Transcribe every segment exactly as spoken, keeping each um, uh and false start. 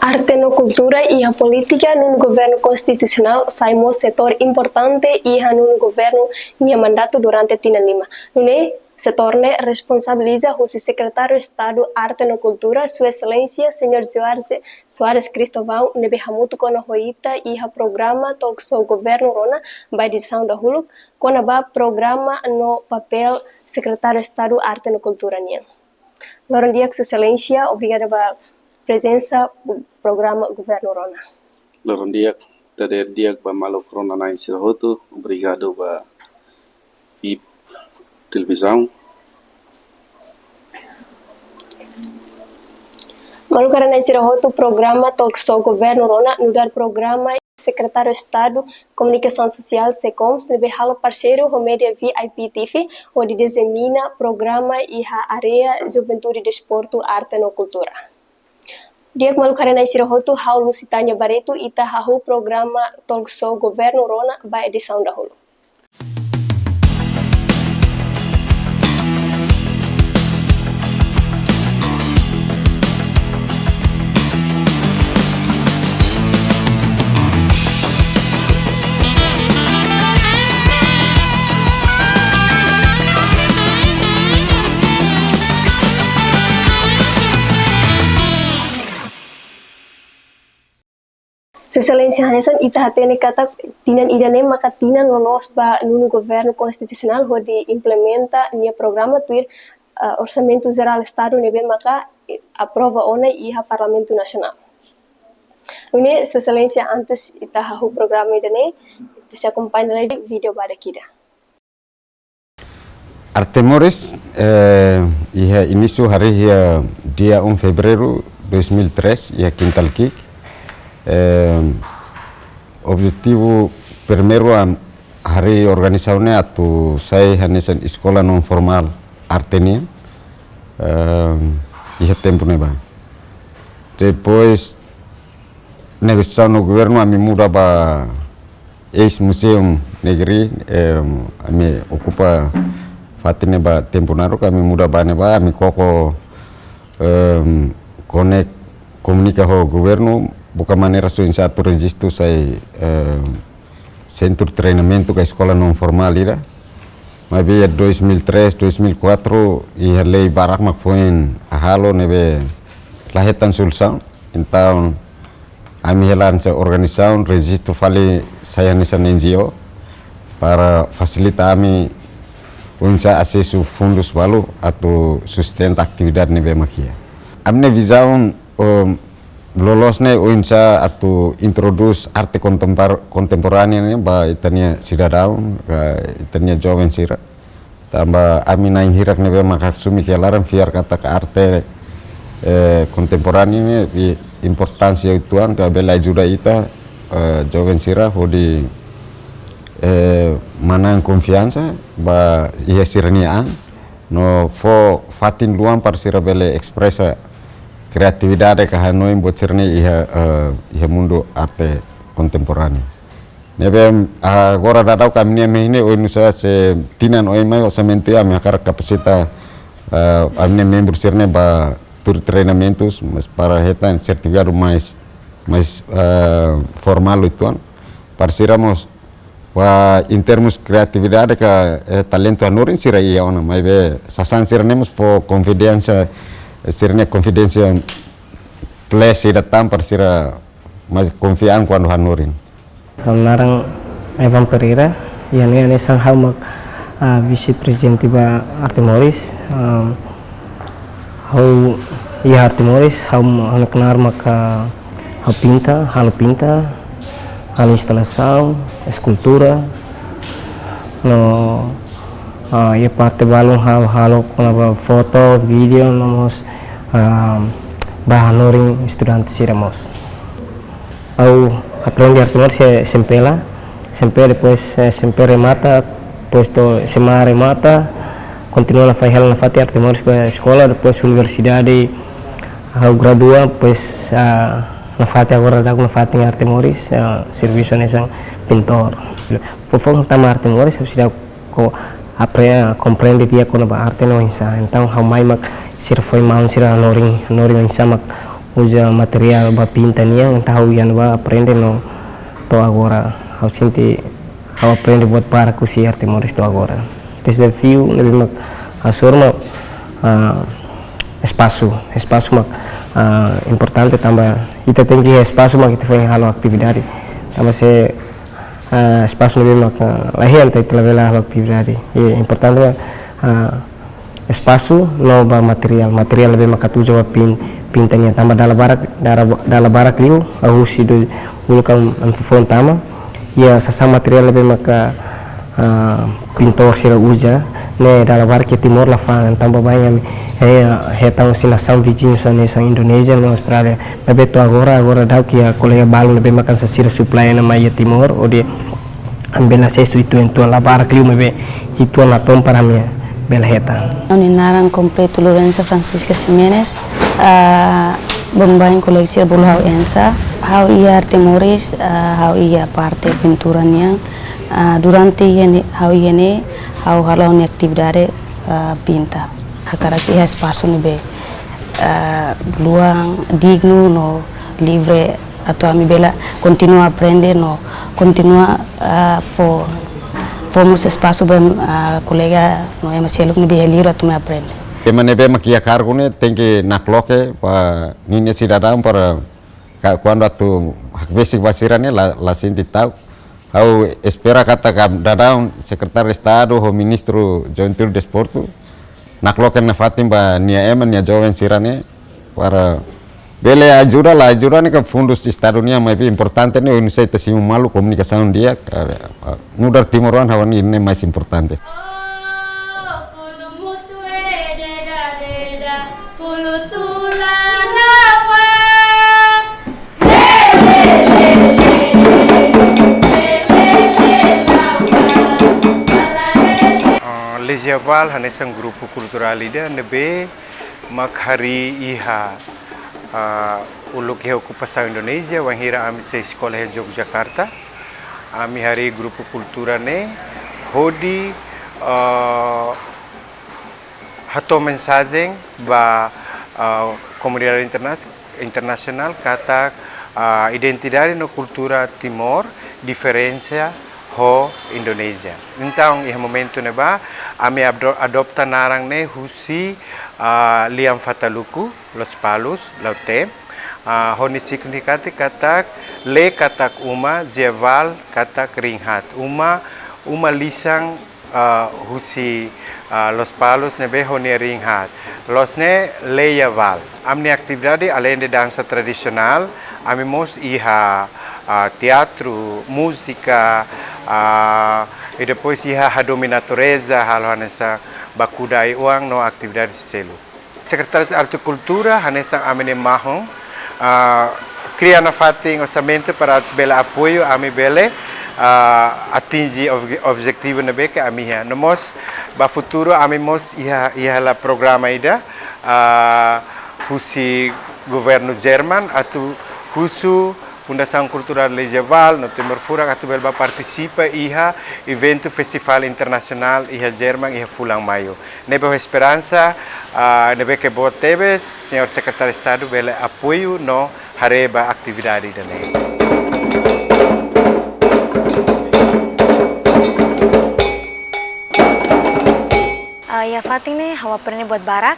Arte no kultura iha polítika nonu governu konstitusionál sai mós setór importante iha nonu governu nia mandatu durante tinan lima. Nune'e setór ne'e responsabiliza husi Sekretáriu Estadu Arte no Kultura, Sua Exelénsia Señór Jorge Soares Cristóvão, ne'ebé hamutuk ona ho ita iha programa talk show Governu Rona ba edisaun dahuluk, kona-ba programa no papél Sekretáriu Estadu Arte no Kultura nian. Loron di'ak, Sua Exelénsia, obrigada ba prezensa programa Governu Rona. Loron di'ak, dadeer di'ak ba maluk Rona-na'in sira hotu, obrigadu ba I P televizaun. Maluk Rona-na'in sira hotu, programa talk show Governu Rona nu'udar programa Sekretáriu Estadu Komunikasaun Sosiál, SEKOMS, ne'ebé halo parseiru ho média V I P T V hodi dizemina programa iha área juventude, desportu, arte no kultura. Di'ak, maluk Rona-na'in sira hotu, ha'u Lusitania Barreto, ita hahú programa talk show Governu Rona ba edisaun dahuluk. Sua Exelénsia, hanesan ita hatene katak tinan ida-ne'e maka tinan loloos ba nonu governu konstitusionál hodi implementa nia programa tuir, eh, Orsamentu Jerál Estadu ne'ebé maka, eh, aprova ona iha Parlamentu Nasionál. Nune'e, Sua Exelénsia, antes ita hahú programa ida-ne'e, ita sei akompaña lai vídeo badak ida. Arte Moris, eh, iha inísiu harii iha dia um Fevereiru dois mil e três, iha Kintal Ki'ik. Eh, objetivu primeiru, am, harii organizasaun ne'e atu sai hanesan eskola non formál arte nian, eh, iha tempu ne'ebá. Depois, negosiasaun ho governu, ami muda ba eis Museum Negeri, em, ami okupa fatin ne'ebá tempu naruk, ami muda ba ne'ebá, ami koko, em, konek-, komunika ho governu, buka maneira oinsá atu rejistu sai, em, sentru treinamentu ka eskola non formál ida. Maibé iha dois mil e três, dois mil e quatro, iha lei barak mak foin halo ne'ebé la hetan solusaun. Entaun, ami hela hanesan organizasaun, rejistu fali sai hanesan N G O para fasilita ami oinsá asesu fundus balu atu sustenta atividade ne'ebé mak iha. Ami-nia vizaun, um, loloos ne'e oinsá atu introdús arte kontempor-, kontemporánea ne'e ba ita-nia sidadaun, ba ita-nia joven sira. Tanba ami na'in hirak ne'ebé mak haksomi iha laran fiar katak arte, eh, kontemporánea ne'e i-, importánsia uitoan ka bele ajuda ita, eh, joven sira hodi, eh, manán konfiansa ba iha sira-nia an, no fó fatin luan para sira bele espresa kreatividade ka hanoin buat sira-ne'e iha, eh, iha mundu arte kontemporánea. Ne'ebé agora daudaun ami-nia mehi ne'e oinsá se tinan oin mai orsamentu ami hakarak kapasita, eh, ami-nia membru sira-ne'e ba tuir treinamentus, mas para hetan sertifikadu mais, mais, eh, formál uitoan. Para sira mós, ba em termus kreatividade ka, eh, talentu hanorin sira iha ona, maibé sasán sira-ne'e mós fó konfidénsia, eh, sira-nia konfidénsia plus ida tan para sira mais konfia kuandu hanorin. Ha'u-nia naran Evan Pereira, iha ne'e hanesan ha'u mak, ah, vise-prezidente ba Arte Moris. Am, ha'u iha Arte Moris, ha'u, ha'u-nia knaar maka ha'u pinta, halo pinta, halo instalasaun, eskultura, no, ah, iha parte balun ha'u halo kona-ba foto, vídeo, no mós, ah, ba hanorin estudante sira mós. Ha'u aprende Arte Moris iha S M P la, S M P, depois, eh, S M P remata, depois to'o S M A remata, kontinua nafatin, hela nafatin Arte Moris ba eskola, depois universidade, ha'u gradua, depois, ah, nafatin agora daudaun nafatin Arte Moris, ah, servisu hanesan pintór. Foufoun tama Arte Moris, ha'u seidauk apre-, komprende di'ak kona-ba arte ne'e oinsá. Entaun, ha'u mai mak sira foin-sa'e sira hanorin, hanorin oinsá mak uza materiál ba pinta nian, entaun ha'u iha ne'ebá aprende no to'o agora. Ha'u sente ha'u aprende buat barak husi arte moris to'o agora. Dezafiu ne'ebé mak hasoru mak, ah, espasu. Espasu mak, ah, importante tanba ita tenke iha espasu mak ita foin halo atividade. Tanba se, ah, espasu ne'ebé mak, ah, la iha entaun ita labele halo atividade. I importante mak, ah, espasu no ba materiál. Materiál ne'ebé mak atu uza ba pin-, pinta nian tanba dala barak, dala, dala barak liu, ha'u husi do uluk ami foufoun tama. Iha sasán materiál ne'ebé maka, ah, pintór sira uza, ne'e dala barak iha Timor la fa'an, tanba baibain ami, eh, hetan husi nasaun viziñu hanesan Indonézia no Austrália. Maibé to'o agora, agora daudauk iha kolega balu ne'ebé maka hanesan sira supply ona mai iha Timor, hodi ami bele asesu uitoan-uitoan, la barak liu maibé uitoan natoon para ami bele hetan. Ha'u-nia naran kompletu Lorenza Francisca Ximenes, ah, baibain kolega sira bolu ha'u Ensa. Ha'u iha arte moris, ah, ha'u iha parte pintura nian. Ah, durante iha ne'e, ha'u iha ne'e, ha'u halo ha'u-nia atividade, ah, pinta. Hakarak iha espasu ne'ebé, ah, luan, dignu no livre atu ami bele kontinua aprende no kontinua, ah, fó, fó mós espasu ba, ah, kolega no ema seluk ne'ebé iha liur atu mai aprende. Ema ne'ebé mak iha kargu ne'e tenke nakloke ba ninia sidadaun para ka-, kuandu atu hakbesik ba sira ne'e la, la sente ta'uk. Ha'u espera katak daudaun Sekretáriu Estadu ho Ministru Juventude Desportu nakloke nafatin ba nia ema, nia joven sira ne'e para bele ajuda, la ajuda ne'e ka fundus Estadu nian, maibé importante ne'e oinsá ita simu malu komunikasaun di'ak, eh, nu'udar timoroan ha'u hanoin ne'e mais importante. Ah, Lejaval hanesan grupu kulturál ida ne'ebé mak harii iha, ah, uluk iha okupasaun Indonézia, wainhira ami sei eskola iha Jogjakarta. Ami harii grupu kultura ne'e hodi, ah, hato'o mensajen ba, ah, komunidade internas-, internasionál katak, ah, identidade no kultura Timor diferensa ho Indonézia. Entaun, iha momentu ne'ebá, ami abdo-, adopta naran ne'e husi, ah, lian Fataluku, Lospalos, Lautém, ah, ho nia signifikadu katak, le katak uma, javal katak ringhat. Uma, uma lisan, ah, husi, ah, Lospalos ne'ebé ho nia ringhat. Loos ne'e Lejaval. Ami-nia atividade aleinde dansa tradisionál, ami mós iha, ah, teatru, múzika, ah, i depois iha hadomi natureza, halo hanesan ba kuda ai-oan no atividade seluk. Sekretáriu Arte Kultura, hanesan ami-nia mahon, ah, kria nafatin orsamentu para bele apoiu, ami bele, ah, atinje ob-, objetivu ne'ebé ke ami iha. No mós, ba futuru, ami mós iha, iha hela programa ida, ah, husi governu Jerman, atu husu Fundasaun Kulturál Lejaval no Timor Furak atu bele bá partisipa iha eventu festivál internasionál iha Jerman iha fulan Maiu. Ne'ebé ho esperansa, ah, ne'ebé ke boot tebes, Señór Sekretáriu Estadu bele apoiu no haree ba atividade ida-ne'e. Ah, iha fatin ne'e, ha'u aprende buat barak,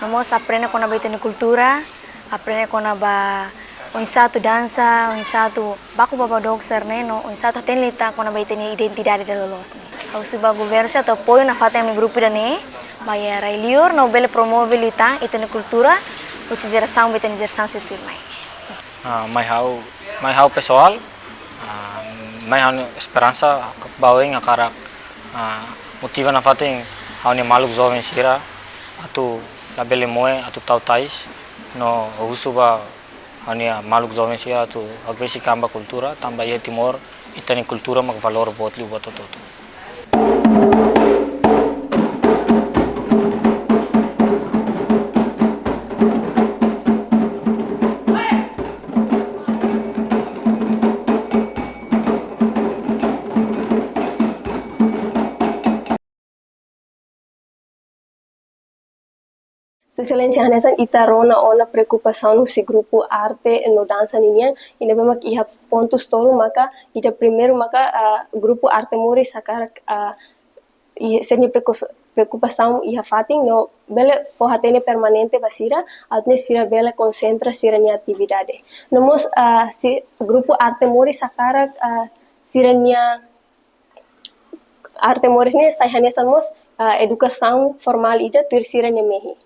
no mós aprende kona-ba ita-nia kultura, aprende kona-ba oinsá atu dansa, oinsá atu baku ba dook sira-ne'e, no oinsá atu hatene liután kona-ba ita-nia identidade dala loos ne'e. Ha'u husu ba governu sira atu apoiu nafatin ami-nia grupu ida-ne'e, ba iha rai-liur, no bele promove liután ita-nia kultura, husi jerasaun ba ita-nia jerasaun sei tuirmai. Ah, mai ha'u, mai ha'u pesoál, ah, mai ha'u-nia esperansa ba oin hakarak, ah, motiva nafatin ha'u-nia maluk joven sira atu labele moe, atu tau tais, no husu ba ha'u-nia maluk joven sira atu hakbesik an ba kultura, tanba iha Timor, ita-nia kultura mak valór boot liu buat hotu-hotu. Sua Exelénsia, hanesan ita rona ona preokupasaun husi grupu arte no dansa ninian, i ne'ebé mak iha pontus tolu maka ida primeiru maka, ah, grupu arte moris hakarak, ah, i sira-nia preoku-, preokupasaun iha fatin no bele fó hatene permanente ba sira, atu nune'e sira bele konsentra sira-nia atividade. No mós, ah, si grupu arte moris hakarak, ah, sira-nia arte moris ne'e sai hanesan mós, ah, edukasaun formál ida tuir sira-nia mehi.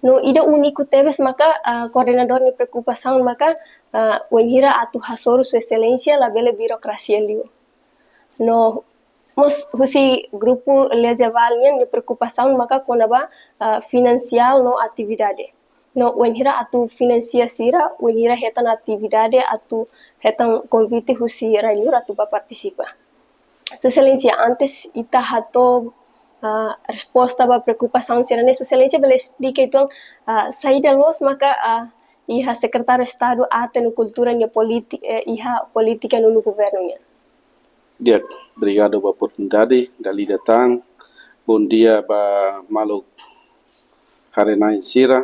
No ida úniku tebes maka, ah, koordenadór nia preokupasaun maka, ah, wainhira atu hasoru Sua Exelénsia labele birokrasia liu. No mós husi grupu Leziaval nian nia preokupasaun maka kona-ba, ah, finansiál no atividade. No wainhira atu finansia sira, wainhira hetan atividade atu hetan konvite husi rai-liur atu bá partisipa. Sua Exelénsia, antes ita hato'o, ah, resposta ba preokupasaun sira-ne'e, Sua Exelénsia bele esplika uitoan, ah, saida loos maka, ah, iha Sekretáriu Estadu Arte no Kultura nia políti-, eh, iha polítika nonu governu nian. Di'ak, obrigadu ba oportunidade, dala ida tan. Bondia ba maluk haree-na'in sira.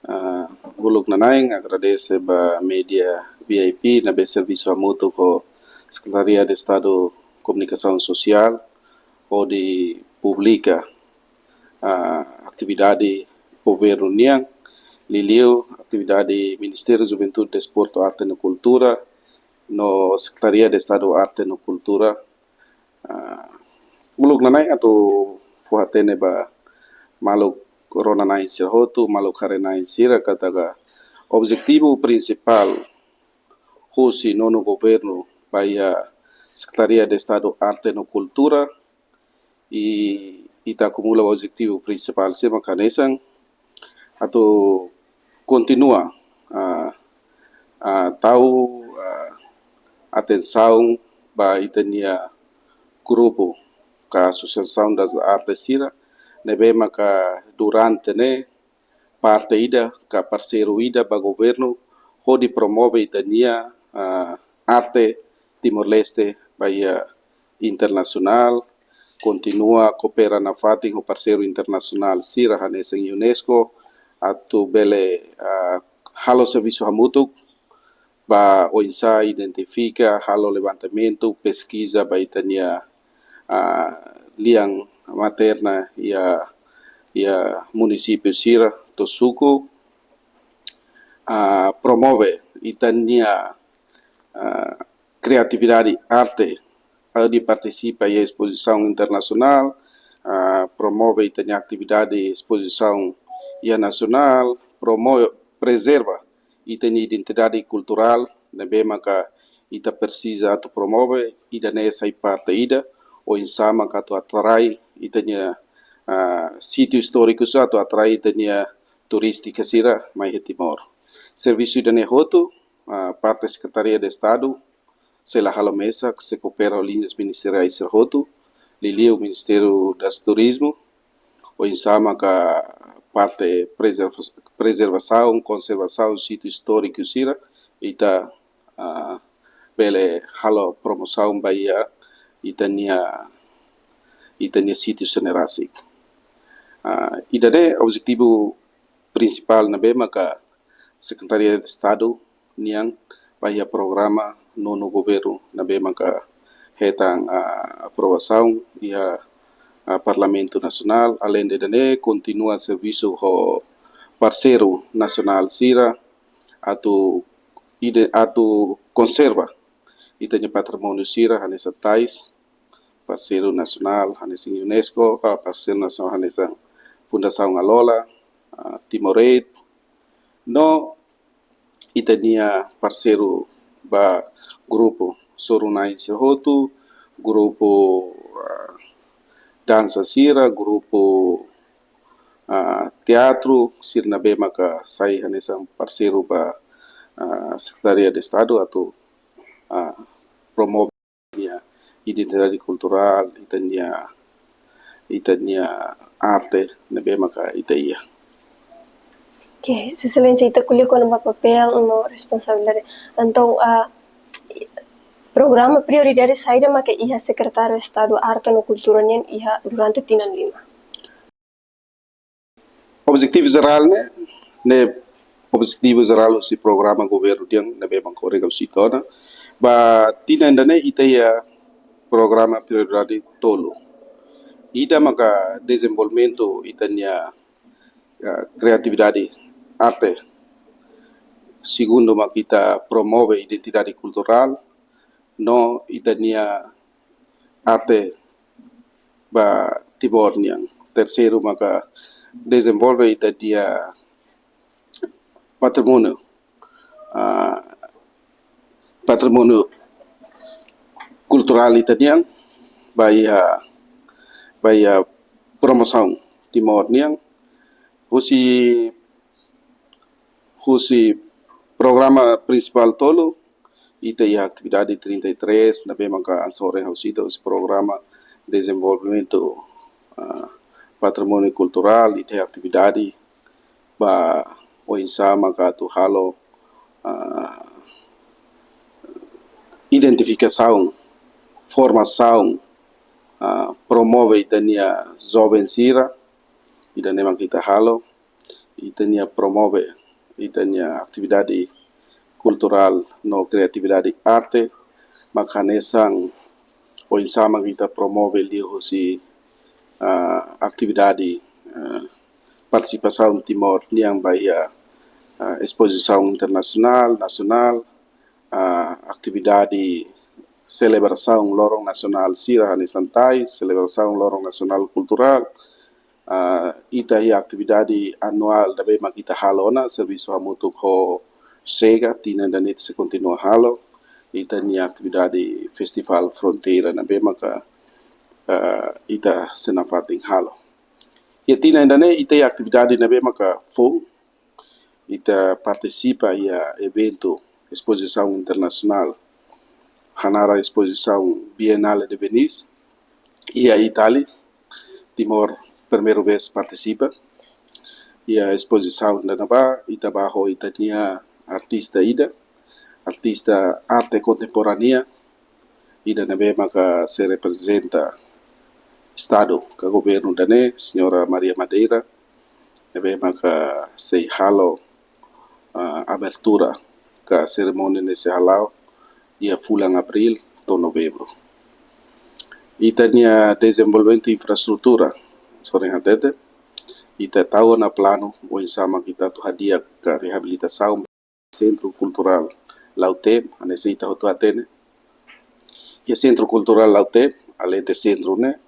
Ah, uluk nanain, agradese ba média V I P ne'ebé servisu hamutuk ho Sekretaria de Estadu Komunikasaun Sosiál hodi publika, ah, atividade governu nian, liuliu atividade Ministériu Juventude, Desportu, Arte no Kultura, no Sekretaria de Estadu Arte no Kultura. Ah, uluk nanain atu fó hatene ba maluk rona-na'in sira hotu, maluk haree-na'in sira katak objetivu prinsipál husi nonu governu ba iha Sekretaria de Estadu Arte no Kultura, i ita akumula objetivu prinsipál sira maka hanesan atu kontinua, ah, ah, tau, ah, atensaun ba ita-nia grupu ka Associação das Artes sira, ne'ebé maka durante ne'e parte ida ka parseiru ida ba governu hodi promove ita-nia, ah, arte Timor-Leste ba iha internasionál, kontinua koopera nafatin ho parseiru internasionál sira hanesan UNESCO, atu bele, ah, halo servisu hamutuk ba oinsá identifika, halo levantamentu, peskiza ba ita-nia, ah, lian materna iha, iha munisípiu sira to'o suku, ah, promove ita-nia, ah, kriatividade arte, hodi partisipa iha espozisaun internasionál, ah, promove ita-nia atividade espozisaun iha nasionál, promove, prezerva ita-nia identidade kulturál, ne'ebé maka ita presiza atu promove, ida-ne'e sai parte ida, oinsá maka atu atrai ita-nia, ah, sítiu istóriku sira atu atrai ita-nia turístika sira mai iha Timor. Servisu ida-ne'e hotu, ah, parte Sekretaria de Estadu sei la halo mesak, sei koopera ho liñas ministeriais sira hotu, liuliu Ministériu das Turizmu, oinsá maka parte prezerva-, prezervasaun, konservasaun sítiu istóriku sira, ita, ah, bele halo promosaun ba iha ita-nia, ita-nia sítiu sira ne'e rasik. Ah, ida-ne'e objetivu prinsipál ne'ebé maka Sekretaria de Estadu nian ba iha programa nonu governu ne'ebé maka hetan, ah, aprovasaun iha, ah, Parlamentu Nasionál, aleinde ida-ne'e kontinua servisu ho parseiru nasionál sira atu ide-, atu konserva ita-nia patrimóniu sira hanesan tais, parseiru nasionál hanesan UNESCO, ah, parseiru nasionál hanesan Fundasaun Alola, ah, Timor Aid, no ita-nia parseiru ba grupu soru-na'in sira hotu, grupu, ah, dansa sira, grupu, ah, teatru sira ne'ebé maka sai hanesan parseiru ba, ah, Sekretaria de Estadu atu, ah, promove ita-nia identidade kulturál, ita-nia, ita-nia arte ne'ebé maka ita iha. Oke, Sua Exelénsia, ita ko'alia kona-ba papél no responsabilidade. Entaun, ah, programa prioridade saida maka iha Sekretáriu Estadu Arte no Kultura nian iha durante tinan lima? Objetivu jerál ne'e, ne'e objetivu jerál husi programa governu nian ne'ebé mak ohin ha'u sitona. Ba tinan ida-ne'e ita iha programa prioridade tolu. Ida maka dezenvolvimentu ita-nia, ah, kreatividade arte. Segundu maka ita promove identidade kulturál no ita-nia arte ba Timor nian. Terseiru maka dezenvolve ita-nia patrimóniu, ah, patrimóniu kulturál ita nian ba iha, ba iha promosaun Timor nian. Husi, husi programa prinsipál tolu, ita iha atividade trinta e três ne'ebé maka hanesan ohin ha'u sita husi programa dezenvolvimentu, ah, patrimóniu kulturál, ita iha atividade ba oinsá maka atu halo, ah, identifikasaun, formasaun, ah, promove ita-nia joven sira, ida-ne'e maka ita halo, ita-nia promove ita-nia atividade kulturál no kreatividade arte, maka hanesan oinsá maka ita promove liuhusi, ah, atividade, ah, partisipasaun Timor nian ba iha, ah, espozisaun internasionál, nasionál, ah, atividade selebrasaun loron nasionál sira hanesan TAI, selebrasaun loron nasionál kulturál, ah, ita iha atividade anuál ne'ebé mak ita halo ona, servisu hamutuk ho SEGA, tinan ida-ne'e ita sei kontinua halo, ita-nia atividade festivál fronteira ne'ebé maka, ah, ita sei nafatin halo. Iha tinan ida-ne'e ita iha atividade ne'ebé maka foun, ita partisipa iha eventu espozisaun internasionál, hanaran espozisaun Biennale de Venise, iha Itália. Timor primeiru vez partisipa iha espozisaun ida-ne'ebá, ita bá ho ita-nia artista ida, artista arte kontemporánea, ida ne'ebé maka sei reprezenta Estadu ka governu ida-ne'e, Señora Maria Madeira, ne'ebé maka sei halo, ah, abertura ka serimónia ne'e sei hala'o iha fulan Abríl to'o Novembru. Ita-nia dezenvolvimentu infraestrutura, hanesan ohin hatete, ita tau ona planu oinsá maka ita atu hadi'a ka reabilitasaun Sentru Kulturál Lautém, hanesan ita hotu hatene. Iha Sentru Kulturál Lautém, aleinde sentru ne'e,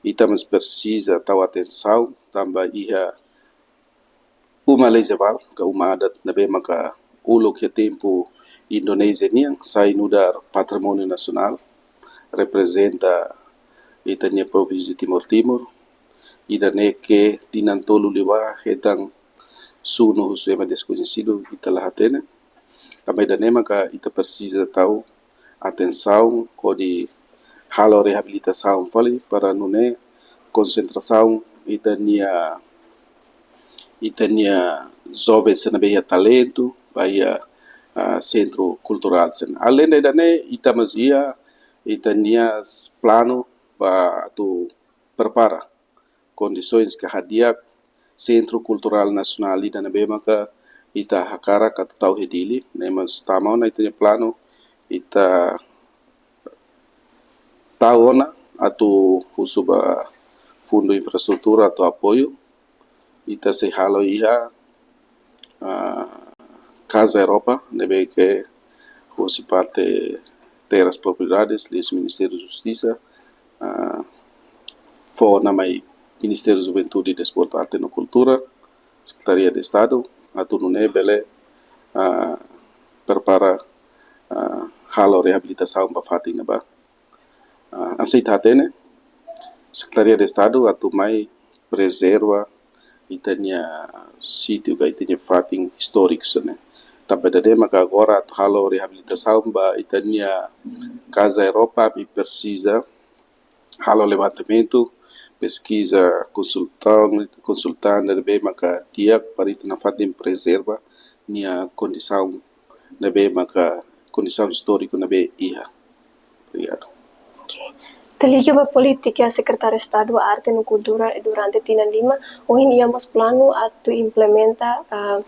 ita mós presiza tau atensaun tanba iha uma lei jeval, ka uma adat ne'ebé maka uluk iha tempu Indonézia nian, sai nu'udar patrimóniu nasionál, reprezenta ita-nia provínsia Timor Timur, ida-ne'e ke tinan tolu liubá hetan sunu husi ema deskoñesidu, ita la hatene. Tanba ida-ne'e maka ita presiza tau atensaun hodi halo reabilitasaun fali para nune'e konsentrasaun ita-nia, ita-nia joven sira ne'ebé iha talentu ba iha, ah, sentru kulturál sira-ne'e. Aleinde ida-ne'e ita mós iha ita-nia s-, planu ba atu prepara kondisoens ka hadi'a Sentru Kulturál Nasionál ida ne'ebé maka ita hakarak atu tau iha Dili, ne'e mós tama ona ita-nia planu, ita tau ona atu husu ba Fundu Infraestrutura atu apoiu, ita sei halo iha, ah, Casa Europa, ne'ebé ke husi parte Terras Propriedades, liuhusi Ministériu Justisa, ah, fó ona mai Ministériu Juventude, Desportu, Arte no Kultura, Sekretaria de Estadu, atu nune'e bele, ah, prepara, ah, halo reabilitasaun ba fatin ne'ebá. Ah, hanesan ita hatene, Sekretaria de Estadu atu mai prezerva ita-nia sítiu ka ita-nia fatin istóriku sira-ne'e. Tanba ida-ne'e maka agora atu halo reabilitasaun ba ita-nia Casa Europa, ami presiza halo levantamentu, peskiza, konsultaun, konsulta ne'ebé maka di'ak para ita nafatin prezerva nia kondisaun ne'ebé maka kondisaun istóriku ne'ebé iha. Obrigadu. Ok. Liga ba polítika Sekretáriu Estadu Arte no Kultura durante tinan lima, ohin iha mós planu atu implementa, ah,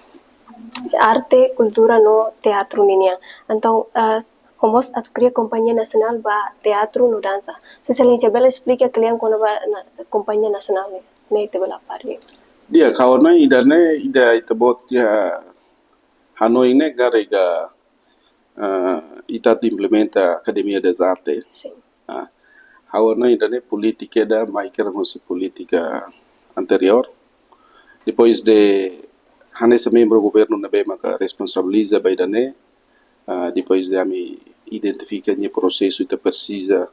arte, kultura no teatru ninian. Entaun, ah, ho mós atu kria kompañia nasionál ba teatru no dansa. Sua Exelénsia bele esplika kle'an kona-ba na-, kompañia nasionál ne'e, ne'e ita bele fahe. Di'ak, ha'u hanoin ida-ne'e, ida ita-boot iha hanoin ne'e karik, ah, ita atu implementa Academia das Artes. Sin. Ah, ha'u hanoin ida-ne'e polítika ida mai kedas husi polítika anteriór. Depois de hanesan membru governu ne'ebé maka responsabiliza ba ida-ne'e, ah, depois de ami identifika nia prosesu, ita presiza,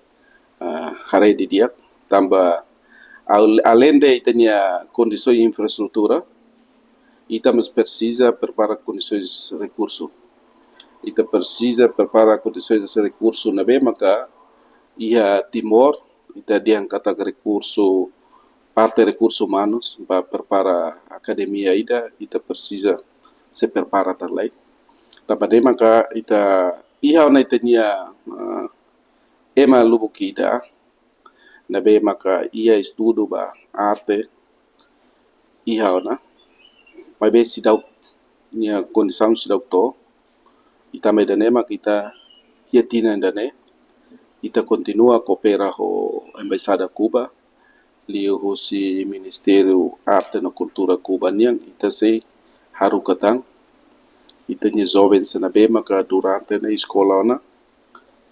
ah, haree didi'ak, tanba al-, alende ita-nia kondisaun infraestrutura, ita mós presiza prepara kondisaun rekursu. Ita presiza prepara kondisaun rekursu ne'ebé maka iha Timor, ita dehan katak rekursu, parte rekursu umanus, ba prepara akademia ida, ita presiza sei prepara tan lai. Tanba ne'e maka ita iha ona ita-nia, ah, ema lubuk ida, ne'ebé maka iha estudu ba arte, iha ona, maibé seidauk, nia kondisaun seidauk to'o. Ita mai ida-ne'e mak ita iha tinan ida-ne'e, ita kontinua koopera ho Embaixada Kuba, liuhusi Ministériu Arte no Kultura Kuba nian, ita sei haruka tan ita-nia joven sira ne'ebé maka durante ne'e eskola ona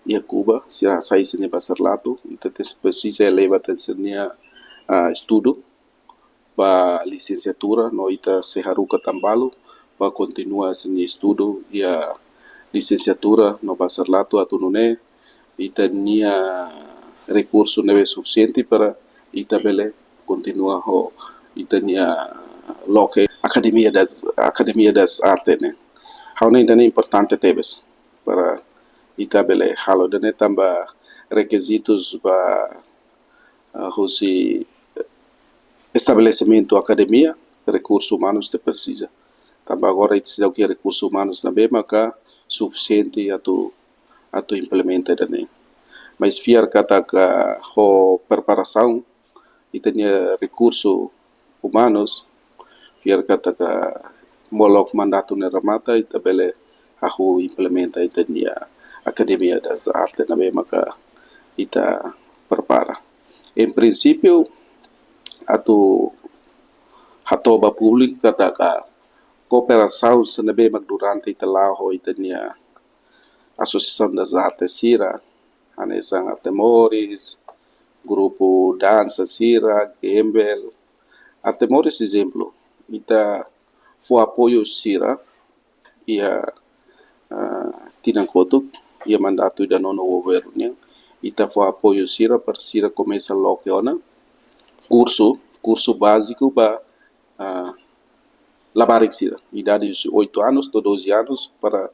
iha Kuba, sira hasai sira-nia bacharelatu, ita tenke presiza eleva tan sira-nia, ah, estudu ba lisensiatura, no ita sei haruka tan balu ba kontinua sira-nia estudu iha lisensiatura no bacharelatu, atu nune'e ita-nia rekursu ne'ebé sufisiente para ita bele kontinua ho ita-nia loke Academia das, Academia das Artes ne'e. Ha'u hanoin ida-ne'e importante tebes para ita bele halo ida-ne'e, tanba rekizitus ba, ah, husi estabelesimentu akademia, rekursu umanus ita presiza. Tanba agora ita seidauk iha rekursu umanus ne'ebé maka sufisiente atu, atu implementa ida-ne'e. Mas fiar katak ho preparasaun ita-nia rekursu umanus, fiar katak molok mandatu ne'e remata, ita bele hahú implementa ita-nia Academia das Artes ne'ebé maka ita prepara. Em princípio, atu hato'o ba públiku katak kooperasaun sira ne'ebé mak durante ita la'o ho ita-nia Associação das Artes sira, hanesan Arte Moris, grupu dansa sira, Gembel. Arte Moris, ezemplu, ita fó apoiu sira iha, ah, tinan kotuk, iha mandatu ida-nonu governu nian, ita fó apoiu sira para sira komesa loke ona kursu, kursu báziku ba, ah, labarik sira, idade de oito anos to'o doze anos, para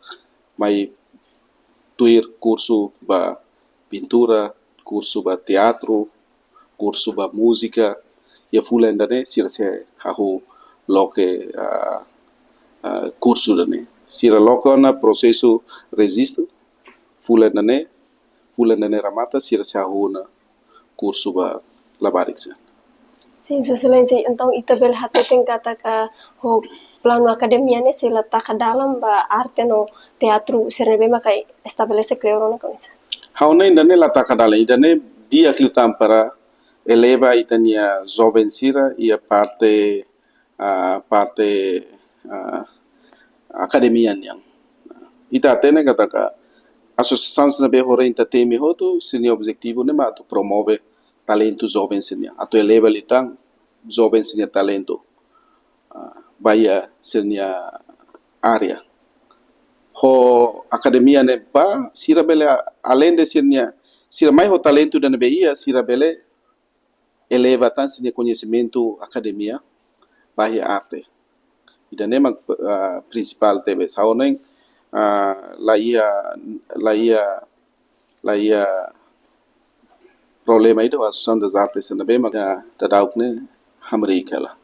mai tuir kursu ba pintura, kursu ba teatru, kursu ba múzika, iha fulan ida-ne'e sira sei hahú loke, ah, ah, kursu ida-ne'e. Sira loke ona prosesu rejistu, fulan ida-ne'e, fulan ida-ne'e remata, sira sei hahú ona kursu ba labarik sira. Sin, Sua Exelénsia, entaun ita bele hateten katak ho planu akademia ne'e sei la taka dalan ba arte no teatru sira ne'ebé maka estabelese kleur ona ka oinsá? Ha'u hanoin ida-ne'e la taka dalan, ida-ne'e di'ak liután para eleva ita-nia joven sira iha parte, ah, parte, ah, akademia nian. Ita hatene katak asosiasaun sira ne'ebé ho renta temi hotu, sira-nia objetivu ne'e mak atu promove talentu joven sira-nian, atu eleva liután joven sira-nia talentu, ah, ba iha sira-nia área. Ho akademia ne'e ba, sira bele a-, alende sira-nia, sira mai ho talentu ida ne'ebé iha, sira bele eleva tan sira-nia koñesimentu akademia ba iha arte. Ida-ne'e mak, ah, prinsipál tebes. Ha'u hanoin, ah, la iha, la iha, la iha problema ida ho Associação das Artes sira ne'ebé mak, ah, daudaun ne'e hamriik hela.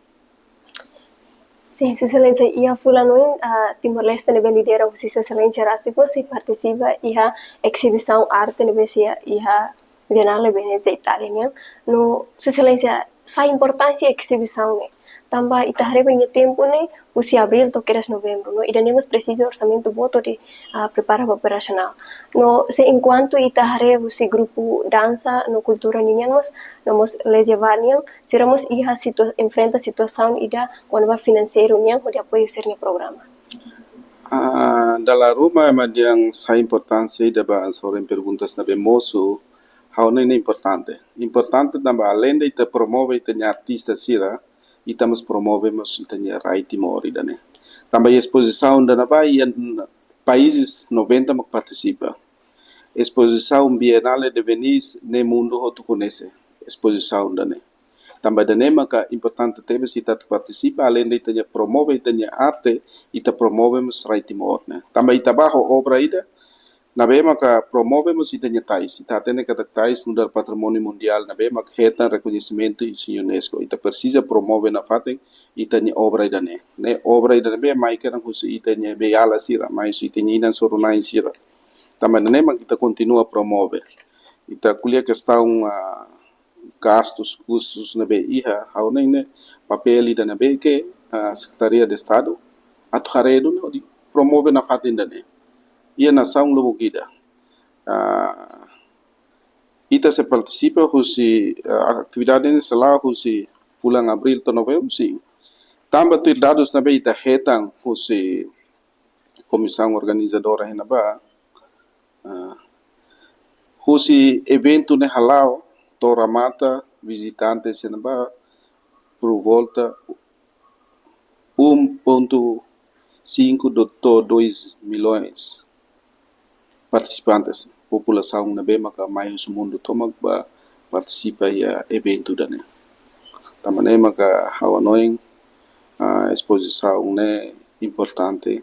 Sin, Sua Exelénsia, iha fulan oin, ah, Timor-Leste ne'ebé lidera husi Sua Exelénsia rasik mós sei partisipa iha ezibisaun arte ne'ebé sei iha Bienale Venezia Itália nian, no Sua Exelénsia, saida importánsia ezibisaun ne'e? Tanba ita haree ba ninia tempu ne'e husi abríl to'o kedas novembru, no ida-ne'e mós presiza orsamentu boot hodi, ah, prepara ba operasionál. No se enkuantu ita haree husi grupu dansa no kultura ninian mós, no mós Lejevá nian, sira mós iha situa-, enfrenta situasaun ida kona-ba finanseiru nian hodi apoiu sira-nia programa. Ah, dala ruma ema dehan saida importánsia ida ba hanesan perguntas ne'ebé mosu, ha'u hanoin ne'e importante. Importante tanba alende ita promove ita-nia artista sira, ita mós promove mós ita-nia rai Timor ida-ne'e. Tanba iha espozisaun ida-ne'ebá iha países noventa mak partisipa. Espozisaun Bienale de Venise ne'e mundu hotu koñese espozisaun ida-ne'e. Tanba ida-ne'e maka importante tebes ita atu partisipa, alende ita-nia promove ita-nia arte, ita promove mós rai Timor ne'e. Tanba ita bá ho obra ida ne'ebé maka promove mós ita-nia tais. Ita hatene katak tais nu'udar patrimóniu mundiál ne'ebé mak hetan rekoñesimentu husi UNESCO. Ita presiza promove nafatin ita-nia obra ida-ne'e. Ne'e obra ida ne'ebé mai kedas husi ita-nia beiala sira, mai husi ita-nia inan-soru-na'in sira. Tanba ida-ne'e mak ita kontinua promove. Ita ko'alia kestaun, ah, gastus, kustus ne'ebé iha, ha'u hanoin ne'e papél ida ne'ebé ke, ah, Sekretaria de Estadu atu haree duni hodi promove nafatin ida-ne'e iha nasaun lubuk ida. Ah, ita sei partisipa husi, ah, atividade ne'e sei la'o husi fulan abríl to'o novembru, sin. Tanba tuir dadus ne'ebé ita hetan husi komisaun organizadora iha ne'ebá, ah, husi eventu ne'e hala'o to'o remata vizitante iha ne'ebá por volta um ponto cinco do, to'o dois milhões partisipantes, populasaun ne'ebé maka mai husi mundu tomak ba partisipa iha eventu ida-ne'e. Tanba ne'e maka ha'u hanoin, ah, espozisaun ne'e importante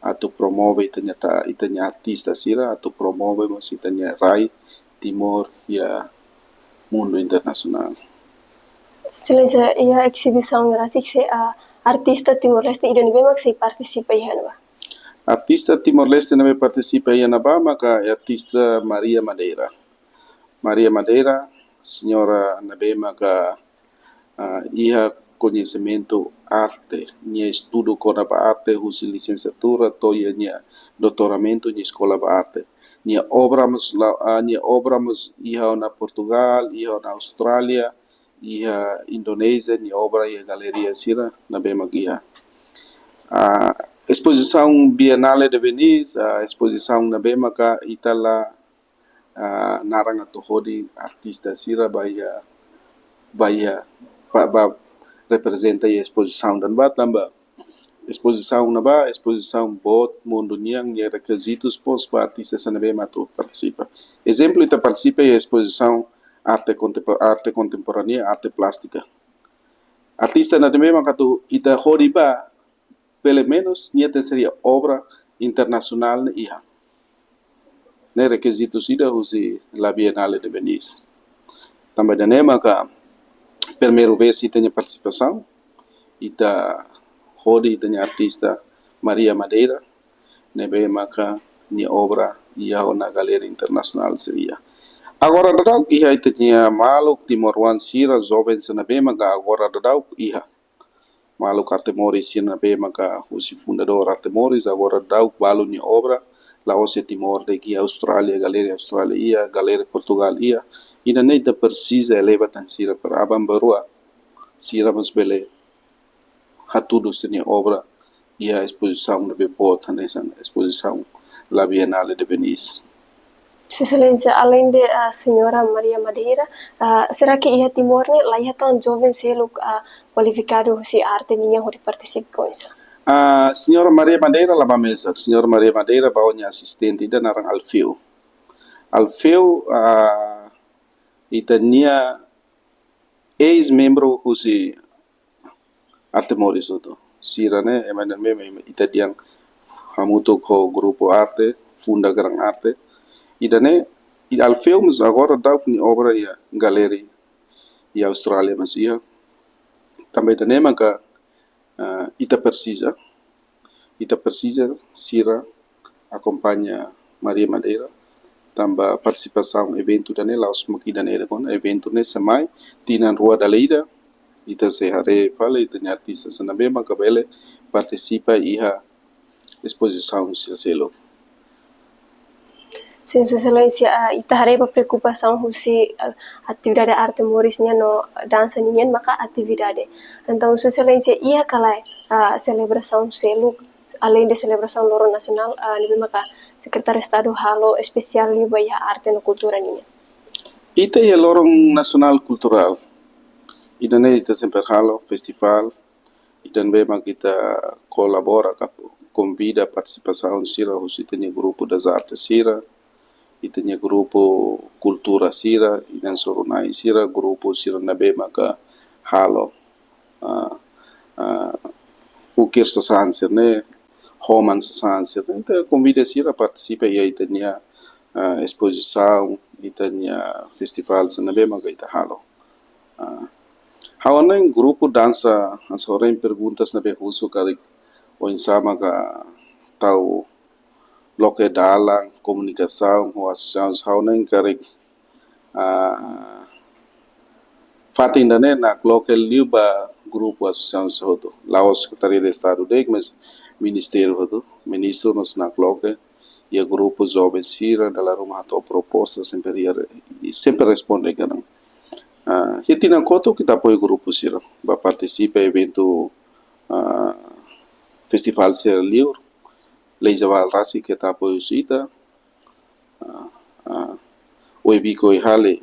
atu promove ita-nia ta-, ita-nia artista sira, atu promove mós ita-nia rai Timor iha mundu internasionál. Sua Exelénsia, iha ezibisaun ne'e rasik sei, ah, artista Timor-Leste ida ne'ebé mak sei partisipa iha ne'ebá? Artista Timor-Leste ne'ebé partisipa iha ne'ebá maka artista Maria Madeira. Maria Madeira, señora ne'ebé maka, ah, iha koñesimentu arte, nia estudu kona-ba arte husi lisensiatura to'o iha nia doutoramentu, nia eskola ba arte. Nia obra mós la, ah, nia obra mós iha ona Portugal, iha ona Austrália, iha Indonézia, nia obra iha galeria sira ne'ebé mak iha. Ah, espozisaun Bienale de Venise, ah, espozisaun ne'ebé maka ita la, ah, naran atu hodi artista sira ba iha, ba iha, ba, ba reprezenta iha espozisaun ida-ne'ebá tanba espozisaun ne'ebá, espozisaun boot mundu nian, iha rekizitus boot ba artista sira ne'ebé mak atu partisipa. Ezemplu, ita partisipa iha espozisaun arte kontempo-, arte kontemporánea, arte plástika. Artista ne'ebé maka atu ita hodi ba, pelumenus nia tenke ser obra internasionál ne'e iha. Ne'e rekizitu ida husi La Bienale de Venise. Tanba ida-ne'e maka primeira vez ita-nia partisipasaun, ita hodi ita-nia artista Maria Madeira, ne'ebé maka nia obra iha ona galeria internasionál sira iha. Agora daudaun iha ita-nia maluk timoroan sira, joven sira ne'ebé maka agora daudaun iha. Maluk Arte Moris sira ne'ebé maka husi fundadór Arte Moris, agora daudaun balu nia obra la'ós iha Timor de'it, iha Austrália, galeria Austrália iha, galeria Portugal iha. Ida-ne'e ita presiza eleva tan sira para aban-bainrua sira mós bele hatudu sira-nia obra iha espozisaun ne'ebé boot hanesan espozisaun La Bienale de Venise. Sua Exelénsia, alende, ah, señora Maria Madeira, ah, será ke iha Timor ne'e la iha tan joven seluk, ah, kualifikadu husi arte nian hodi partisipa oinsá? Ah, señora Maria Madeira la bá mesak, señora Maria Madeira bá ho nia asistente ida naran Alfeu. Alfeu, ah, ita-nia eis-membru husi Arte Moris hotu. Sira ne'e, ema ne'e, ema, ema ita dehan hamutuk ho grupu arte, funda Gran Arte. Ida-ne'e, i Alfeu mós agora daudaun nia obra iha galeria iha Austrália mós iha. Tanba ida-ne'e maka, ah, ita presiza, ita presiza sira akompaña Maria Madeira, tanba partisipasaun eventu ida-ne'e la'ós mak ida-ne'e de'it, eventu ne'e sei mai tinan rua dala ida, ita sei haree fali ita-nia artista sira ne'ebé maka bele partisipa iha espozisaun sira seluk. Sin, Sua Exelénsia, ah, ita haree ba preokupasaun husi, ah, atividade arte moris nian no dansa ninian maka atividade. Entaun, Sua Exelénsia, iha ka lae, ah, selebrasaun seluk, além de selebrasaun Loron Nasionál, ah, ne'ebé maka Sekretáriu Estadu halo espesiál liu ba iha arte no kultura ninian? Ita iha Loron Nasionál Kulturál. Ida-ne'e ita sempre halo festivál, ida ne'ebé mak ita kolabora ka konvida partisipasaun sira husi ita-nia grupu das artes sira, ita-nia grupu kultura sira, ita-nia sorunai sira, grupu sira ne'ebé maka halo, ah, ah, ukir sasán sira-ne'e, homan sasán sira-ne'e, ita konvida sira partisipa iha ita-nia, ah, espozisaun, ita-nia festivál sira ne'ebé maka ita halo. Ah, ha'u hanoin grupu dansa, hanesan ohin perguntas ne'ebé husu karik oinsá maka tau loke dalan komunikasaun ho asosiasaun, ha'u hanoin karik, ah, fatin ida-ne'e nakloke liu ba grupu asosiasaun sira hotu. La'ós Sekretaria de Estadu de'it, mas ministériu hotu. Ministru mós nakloke, iha grupu joven sira, dala ruma hato'o proposta, sempre iha re-, sempre responde karik. Ah, iha tinan kotuk ita apoiu grupu sira ba partisipa eventu, ah, festivál sira liur. Lei Jabal rasik keta apoiu husi ita, ah, ah, Oebiko Ihale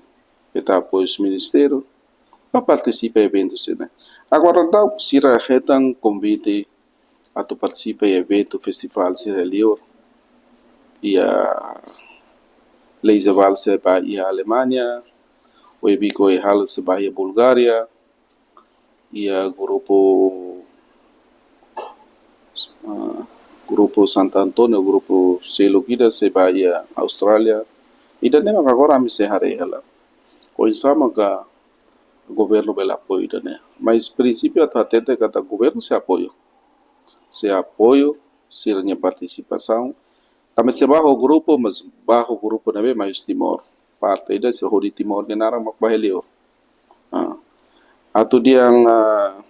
keta apoiu husi ministériu, ba partisipa eventu sira-ne'e. Agora daudaun sira hetan konvite atu partisipa iha eventu festivál sira liur. Iha Lei Jabal sei ba iha Alemanha, Oebiko Ihale sei ba iha Bulgária, iha grupu, ah, grupu Santo António, grupu seluk ida sei ba iha Austrália. Ida-ne'e maka agora ami sei haree hela oinsá maka governu bele apoiu ida-ne'e. Mas prinsípiu atu hatete katak governu sei apoiu. Sei apoiu sira-nia partisipasaun. Tanba sei ba ho grupu, mas ba ho grupu ne'ebé mai husi Timor. Parte ida sira hodi Timor nia naran mak ba iha liur. Ah. Atu dehan, ah,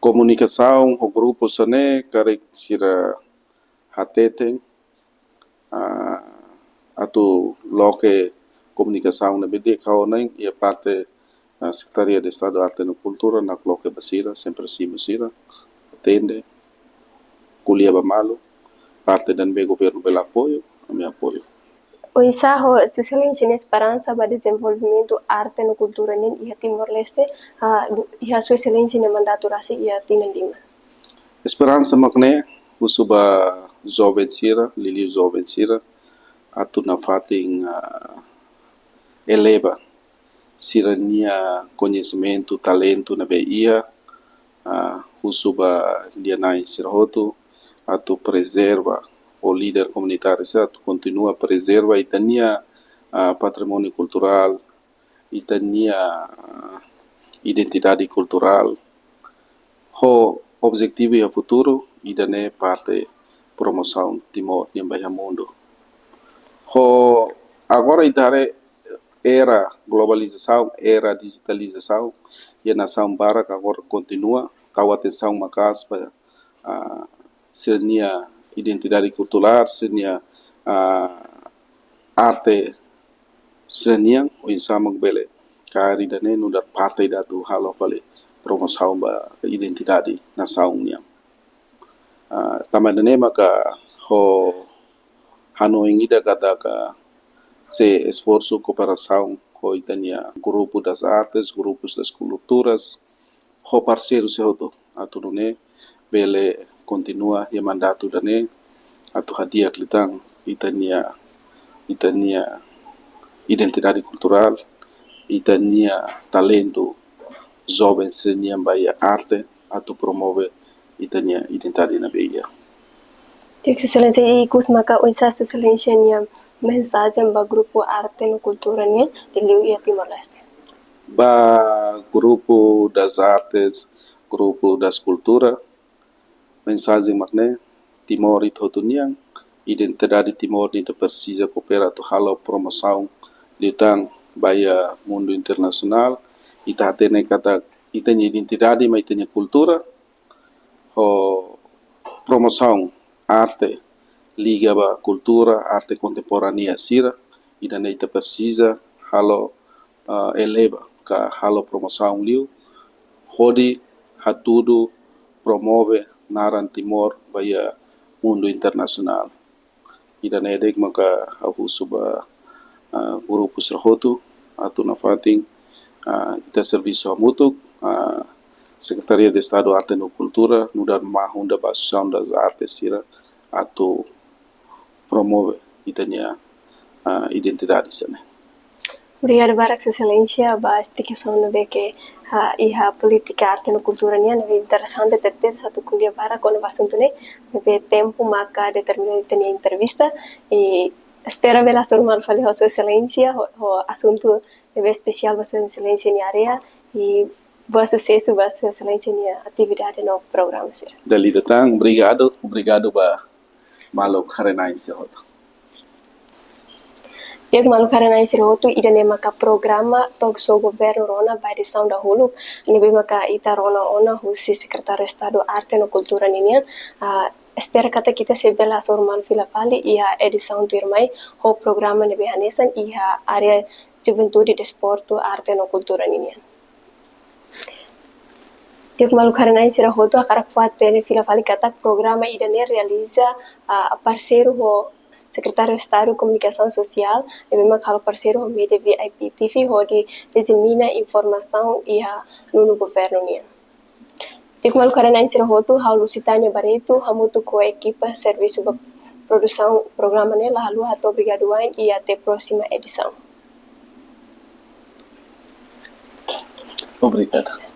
komunikasaun ho grupu sira-ne'e karik sira hateten, ah, atu loke komunikasaun ne'ebé di'ak, ha'u hanoin iha parte, ah, Sekretaria de Estadu Arte no Kultura nakloke ba sira, sempre simu sira, atende, ko'alia ba malu, parte ida ne'ebé governu bele apoiu, ami apoiu. Oinsá ho Sua Exelénsia nia esperansa ba dezenvolvimentu arte no kultura nian iha Timor-Leste, ah, du-, iha Sua Exelénsia nia mandatu rasik iha tinan lima? Esperansa mak ne'e, husu ba joven sira, liuliu joven sira, atu nafatin, ah, eleva sira-nia koñesimentu, talentu ne'ebé iha, ah, husu ba lia-na'in sira hotu atu prezerva, ho líder komunitáriu sira atu kontinua prezerva ita-nia, ah, patrimóniu kulturál, ita-nia, ah, identidade kulturál, ho objetivu iha futuru ida-ne'e parte promosaun Timor nian ba iha mundu. Ho agora ita haree era globalizasaun, era dijitalizasaun, iha nasaun barak agora kontinua tau atensaun maka'as ba, ah, sira-nia identidade kulturál, sira-nia, ah, arte sira-nian, oinsá mak bele kaer ida-ne'e nu'udar parte ida atu halo fali promosaun ba identidade nasaun nian. Ah, tanba ida-ne'e maka ha'u hanoin ida katak sei esforsu kooperasaun ho ita-nia grupu das artes, grupus das kulturas, ho parseiru sira hotu atu nune'e bele kontinua iha mandatu ida-ne'e atu hadi'a liután ita-nia, ita-nia identidade kulturál, ita-nia talentu joven sira-nian ba iha arte atu promove ita-nia identidade ne'ebé iha. Di'ak, Sua Exelénsia, ikus maka oinsá Sua Exelénsia nia mensajen ba grupu arte no kultura nian liuliu iha Timor-Leste? Ba grupu das artes, grupu das kultura, mensajen mak ne'e, Timor ita hotu nian, Identidade Timor ne'e ita presiza koopera atu halo promosaun liután ba iha mundu internasionál. Ita hatene katak ita-nia identidade mak ita-nia kultura, ho promosaun arte liga ba kultura, arte kontemporánea sira, ida-ne'e ita presiza halo, ah, eleva ka halo promosaun liu, hodi hatudu, promove naran Timor ba iha mundu internasionál. Ida-ne'e de'it maka ha'u husu ba, ah, grupu sira hotu atu nafatin, ah, ita servisu hamutuk, ah, Sekretaria de Estadu Arte no Kultura nu'udar mahun da ba Asosiasaun das Artes sira atu promove ita-nia, ah, identidade sira-ne'e. Obrigadu barak, Sua Exelénsia, ba esplikasaun ne'ebé ke, ah, iha polítika arte no kultura nian, ne'ebé interesante tebetebes, atu ko'alia barak kona-ba asuntu ne'e, ne'ebé tempu maka determina ita-nia entrevista, i espera bele hasoru malu fali ho Sua Exelénsia, ho, ho asuntu ne'ebé espesiál ba Sua Exelénsia nia área, i boa susesu ba Sua Exelénsia nia atividade no programa sira. Dala ida tan, obrigadu, obrigadu ba maluk haree-na'in sira hotu. Di'ak, maluk haree-na'in sira hotu, ida-ne'e maka programa Talk Show Governu rona ba edisaun dahuluk, ne'ebé maka ita rona ona husi Sekretáriu Estadu Arte no Kultura ninian. Ah, espera katak ita sei bele hasoru malu fila fali iha edisaun tuirmai ho programa ne'ebé hanesan iha área juventude, desportu, arte no kultura ninian. Di'ak, maluk haree-na'in sira hotu, hakarak fó-hatene fila fali katak programa ida-ne'e realiza, ah, parseiru ho Sekretáriu Estadu Komunikasaun Sosiál, ne'ebé maka halo parseiru ho Média V I P T V, hodi disemina informasaun iha nonu governu nian. Di'ak, maluk haree-na'in sira hotu, ha'u Lusitânia Barreto, hamutuk ho ekipa servisu ba produsaun programa ne'e, la haluha hato'o obrigadu wa'in i até próxima edição. Obrigadu.